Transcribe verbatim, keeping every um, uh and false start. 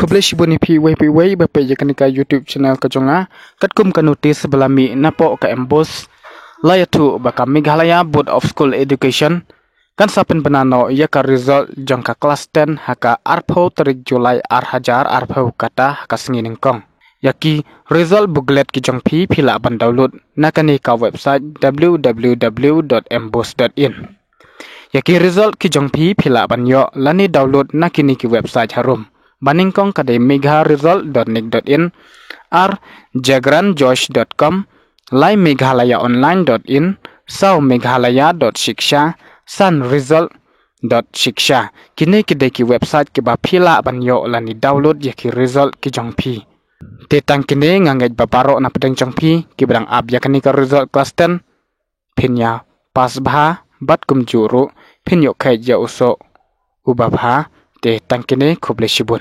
Khublei shibun ïa phi wei phi wei ba peit ïa kane ka YouTube channel ka jong nga. Katkum ka notice ba la mih napoh ka MBOSE, la ïathuh ba ka Meghalaya Board of School Education kan sa pynbna noh ïa ka result jong ka class ten ha ka arphew tarik July ar hajar arphew, kata ha ka sngi nyngkong. Ïa ki result booklet ki jong phi phi lah ban download na kane ka website w w w dot mbose dot in. Ïa ki result ki jong phi phi lah ban ïoh lane download na kine ki website harum. Ba nyngkong ka dei megharesult dot nic dot in, ar jagranjosh dot com, lai meghalaya online dot in, saw meghalaya dot shiksha, san result dot shiksha. Kine ki dei ki website kiba phi lah ban ïoh lane download ïa ki result ki jong phi. Te tang kine, nga ngeit ba baroh na pdeng jong phi kiba dang ap ïa kane ka result class ten phin ïa pass bha bad kumjuh ruh phin ïoh kheit ïa u soh uba bha. Te tang kine, khublei shibun.